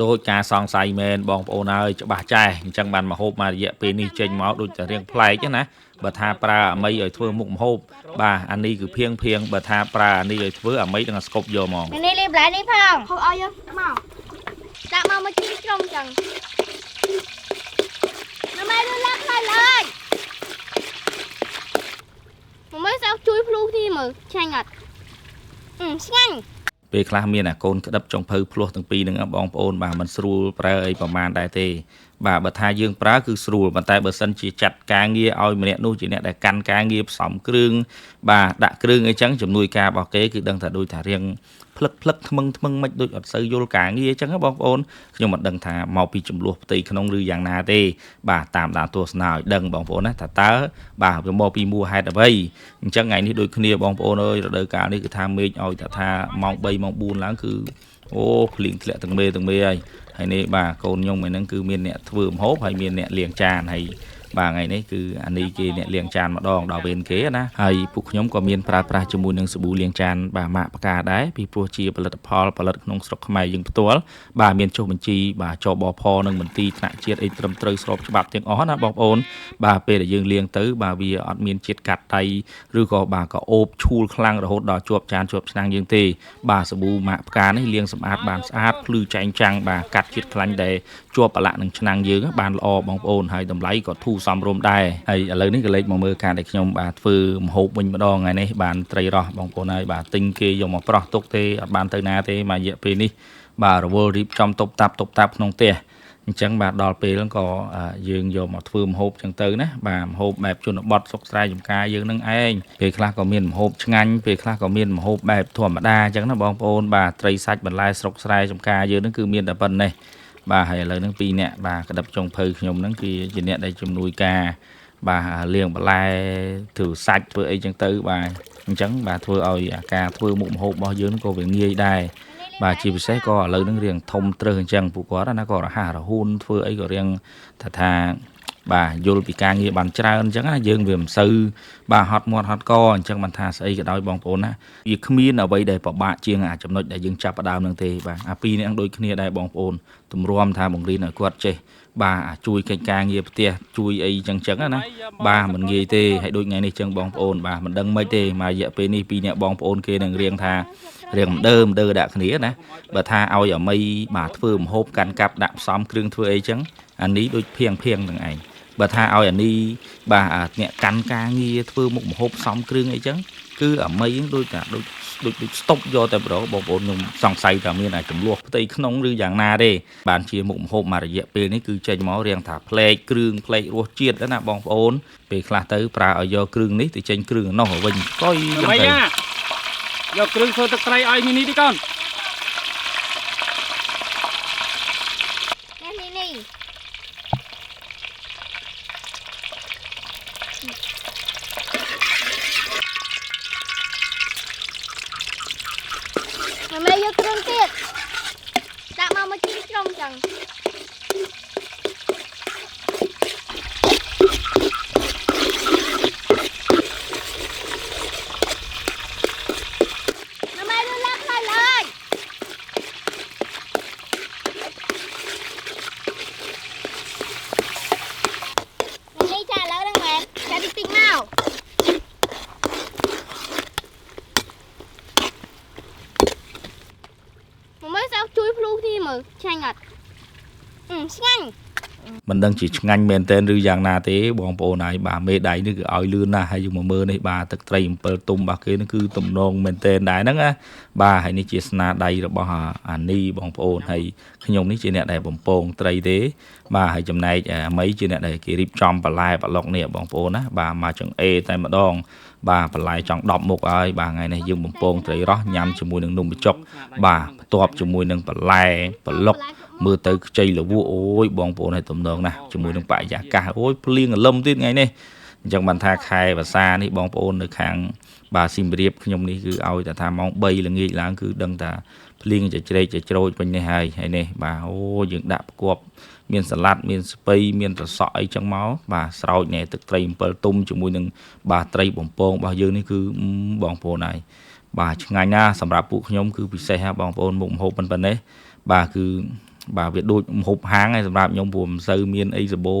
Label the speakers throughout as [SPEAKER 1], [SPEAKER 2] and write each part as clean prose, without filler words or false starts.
[SPEAKER 1] ដោយការសង្ស័យមែនបងប្អូនហើយច្បាស់ចែអញ្ចឹងបានមកហូបមករយៈពេលនេះចេញមកដូចតែរៀងប្លែកណាបើថាប្រើអាមីឲ្យធ្វើមុខម្ហូបបាទអានេះគឺភៀងភៀងបើថាប្រើអានេះឲ្យធ្វើអាមីនឹងស្គប់យកហ្មង
[SPEAKER 2] នេះលេបបន្លែនេះផងហូបឲ្យយកមកដាក់មកមកជីក្រុមចឹងម៉ែលឿនឡើងខ្លាយឡើយមកមើលសោកជួយភ្លូគ្នាមើលឆ្ងាញ់អត់ឆ្ងាញ់
[SPEAKER 1] ពេលខ្លះមានអាកូនក្តឹបចុងភៅភ្លោះទាំងពីរហ្នឹងបងប្អូនបាទមិនស្រួលប្រើអីប្រហែលដែរទេបាទបើថាយើងប្រើគឺស្រួលប៉ុន្តែបើសិនជាចាត់ការងារឲ្យម្នាក់នោះជាអ្នកដែលកាន់ការងារផ្សំគ្រឿងបាទដាក់គ្រឿងអីចឹងជំនួយការរបស់គេគឺដឹងថាដូចថារៀងផ្លឹកផ្លឹកថ្មឹងថ្មឹងមិនដូចអត់សូវយល់ការងារអញ្ចឹងបងប្អូនខ្ញុំមិនដឹងថាមកពីចំនួនផ្ទៃក្នុងឬយ៉ាងណាទេបាទតាមដានទស្សនាឲ្យដឹងបងប្អូនណាថាតើបាទវាមកពីមូលហេតុអ្វីអញ្ចឹងថ្ងៃនេះដូចគ្នាបងប្អូនអើយរដូវកាលនេះគឺថាមេឃឲ្យតែថាម៉ោង3ម៉ោង4ឡើងគឺអូភ្លៀងធ្លាក់ទាំងមេទាំងមេហើយហើយនេះបាទកូនខ្ញុំឯហ្នឹងគឺមានអ្នកធ្វើម្ហូបហើយមានអ្នកលាងចានហើយបាទថ្ងៃនេះគឺអានេះគេអ្នកលាងចានម្ដងដល់វេនគេណាហើយពួកខ្ញុំក៏មានប្រើប្រាស់ជាមួយនឹងសាប៊ូលាងចានបាទម៉ាកផ្កាដែរពីព្រោះជាផលិតផលផលិតក្នុងស្រុកខ្មែរយើងផ្ទាល់បាទមានចុះបញ្ជីបាទចបផនិងមន្ទីរថ្នាក់ជាតិអីត្រឹមត្រូវស្របច្បាប់ទាំងអស់ណាបងប្អូនបាទពេលដែលយើងលាងទៅបាទវាអត់មានជាតិកាត់ដៃឬក៏បាទក៏អូបឈួលខ្លាំងរហូតដល់ជាប់ចានជាប់ឆ្នាំងយើងទេបាទសាប៊ូម៉ាកផ្កានេះលាងសម្អាតបានស្អាតភ្លឺចែងចាំងបាទកាត់ជាតិខ្លាញ់ដែលជាប់ប្រឡាក់នឹងឆ្នាំងយើងបានល្អបងប្អូនហើយតម្លៃក៏ធូរសមរម្យដែរហើយឥឡូវនេះក៏លេចមកមើលការដែលខ្ញុំបាទធ្វើម្ហូបវិញម្ដងថ្ងៃនេះបានត្រីរស់បងប្អូនហើយបាទទិញគេយកមកប្រោះទុកទេអត់បានទៅណាទេមួយរយៈពេលនេះបាទរវល់រៀបចំតុបតាប់តុបតាប់ក្នុងផ្ទះអញ្ចឹងបាទដល់ពេលហ្នឹងក៏យើងយកមកធ្វើម្ហូបចឹងទៅណាបាទម្ហូបបែបជនបទស្រុកស្រែចម្ការយើងនឹងឯងពេលខ្លះក៏មានម្ហូបឆ្ងាញ់ពេលខ្លះក៏មានម្ហូបបែបធម្មតាអញ្ចឹងណាបងប្អូនបាទត្រីសាច់បន្លែស្រុកស្រែចម្ការយើងនឹងគឺមានតែប៉ុណ្ណេះបាទហើយឥឡូវហ្នឹងពីរអ្នកបាទក្តាប់ចុងភៅខ្ញុំហ្នឹងគឺជាអ្នកដែលជំនួយការបាទលាងបន្លែធ្វើសាច់ធ្វើអីចឹងទៅបាទអញ្ចឹងបាទធ្វើឲ្យអាការធ្វើមុខម្ហូបរបស់យើងក៏វាងាយដែរបាទជាពិសេសក៏ឥឡូវហ្នឹងរៀងធំត្រឹសអញ្ចឹងពួកគាត់ណាក៏រហ័សរហួនធ្វើអីក៏រៀងថាបាទយល់ពីការងារបានច្រើនអញ្ចឹងណាយើងវាមិនសូវបាទហត់មាត់ហត់កអញ្ចឹងបានថាស្អីក៏ដោយបងប្អូនណាវាគ្មានអ្វីដែលពិបាកជាងអាចំណុចដែលយើងចាប់ផ្ដើមនឹងទេបាទអាពីរនេះដូចគ្នាដែរបងប្អូនទម្រាំថាបង្រៀនឲ្យគាត់ចេះបាទជួយកិច្ចការងារផ្ទះជួយអីចឹងចឹងណាបាទមិនងាយទេហើយដូចថ្ងៃនេះចឹងបងប្អូនបាទមិនដឹងមិនទេមួយរយៈពេលនេះពីរអ្នកបងប្អូនគេនឹងរៀងថារៀងដើមដើដាក់គ្នាណាបើថាឲ្យអាមីបាទធ្វើម្ហូបកាន់កាប់ដាក់ផ្សំគ្រឿងធ្វើអីចឹងអានេះដូចភៀងភៀងនឹងឯងបើថាឲ្យអានេះបាទអ្នកកាន់ការងារធ្វើមុខម្ហូបផ្សំគ្រឿងអីចឹងគឺអាមីហ្នឹងដូចថាដូចដូចដូចស្តុបយកតែប្របងប្អូនខ្ញុំសង្ស័យថាមានអាចំនួនផ្ទៃក្នុងឬយ៉ាងណាទេបានជាមុខម្ហូបមួយរយៈពេលនេះគឺចេញមករៀងថាផ្លែកគ្រឿងផ្លែករសជាតិណាបងប្អូនពេលខ្លះទៅប្រើឲ្យយកគ្រឿងនេះទៅចេញគ្រឿងនោះវិញកុយចឹងទៅ
[SPEAKER 3] យកគ្រឿងធ្វើទឹកត្រីឲ្យមីនីទីកូន
[SPEAKER 2] នេះមីនីម៉ែយកគ្រឿងទៀតដាក់មកមកជីក្រុមចឹងម៉ែលឿនឡើងខ្លាយឡើយនេះចាឥឡូវហ្នឹងមែនចាតិចតិចមកមើលសោកជួយភ្លូគ្នាមើលឆ្ងាញ់អត់ឆ្ងាញ់
[SPEAKER 1] មិនដឹងជាឆ្ងាញ់មែនទែនឬយ៉ាងណាទេបងប្អូនហើយបាទមេដៃនេះគឺឲ្យលឿនណាស់ហើយយើងមកមើលនេះបាទទឹកត្រី7ទុំរបស់គេនេះគឺទំនងមែនទែនដែរហ្នឹងណាបាទហើយនេះជាស្នាដៃរបស់អានីបងប្អូនហើយខ្ញុំនេះជាអ្នកដែលបំពងត្រីទេបាទហើយចំណែកអាមីជាអ្នកដែលគេរៀបចំបន្លែប្លុកនេះបងប្អូនណាបាទមកចង្អេតែម្ដងបាទបន្លែចង់10មុខហើយបាទថ្ងៃនេះយើងបំពងត្រីរស់ញ៉ាំជាមួយនឹងនំបញ្ចុកបាទផ្ទាប់ជាមួយនឹងបន្លែប្លុកមើលទៅខ្ចីលវក់អូយបងប្អូនឲ្យទំនងណាស់ជាមួយនឹងបរិយាកាសអូយភ្លៀងរលឹមទៀតថ្ងៃនេះអញ្ចឹងបានថាខែវស្សានេះបងប្អូននៅខាងបាទសៀមរាបខ្ញុំនេះគឺឲ្យតែថាម៉ោង3ល្ងាចឡើងគឺដឹងថាភ្លៀងจะជ្រែកจะជ្រោចវិញនេះហើយហើយនេះបាទអូយើងដាក់ផ្គប់មានសាឡាត់មានស្ពៃមានត្រសក់អីចឹងមកបាទស្រោចនេះទឹកត្រី7ទុំជាមួយនឹងបាទត្រីបំពងរបស់យើងនេះគឺបងប្អូនហើយបាទឆ្ងាញ់ណាស់សម្រាប់ពួកខ្ញុំគឺពិសេសហ่าបងប្អូនមុខម្ហូបប៉ុណ្ណេះបាទគឺ បាទវាដូចម្ហូបហាងហើយសម្រាប់ខ្ញុំព្រោះមិនសូវមានអីសបោ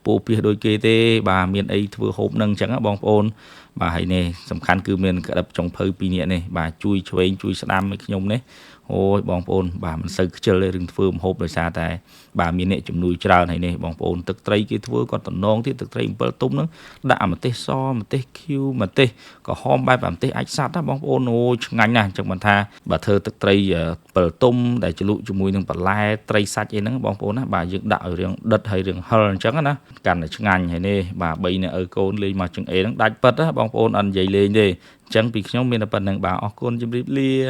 [SPEAKER 1] ពោពីសដូចគេទេបាទមានអីធ្វើហូបនឹងអញ្ចឹងបងប្អូនបាទហើយនេះសំខាន់គឺមានក្តិបចុងភៅពីរនាក់នេះបាទជួយឆ្វេងជួយស្ដាំឲ្យខ្ញុំនេះអូយបងប្អូនបាទមិនសូវខ្ជិលទេរឿងធ្វើម្ហូបដោយសារតែបាទមានអ្នកជំនួយច្រើនហើយនេះបងប្អូនទឹកត្រីគេធ្វើគាត់តំណងទៀតទឹកត្រី7ទុំហ្នឹងដាក់ម្ទេសសម្ទេសខៀវម្ទេសក្រហមបែបម្ទេសអាចសัตว์ណាបងប្អូនអូយឆ្ងាញ់ណាស់អញ្ចឹងមិនថាបើធ្វើទឹកត្រី7ទុំដែលជ្លក់ជាមួយនឹងបន្លែត្រីសាច់អីហ្នឹងបងប្អូនណាបាទយើងដាក់ឲ្យរាងដិតហើយរាងហិលអញ្ចឹងណាកាន់តែឆ្ងាញ់ហើយនេះបាទ3អ្នកឪកូនលេងមកចង្អេហ្នឹងដាច់ប៉ិតណាបងប្អូនអត់និយាយលេងទេអញ្ចឹងពីខ្ញុំមានតែប៉ុណ្្នឹងបាទអរគុណជម្រាបលា។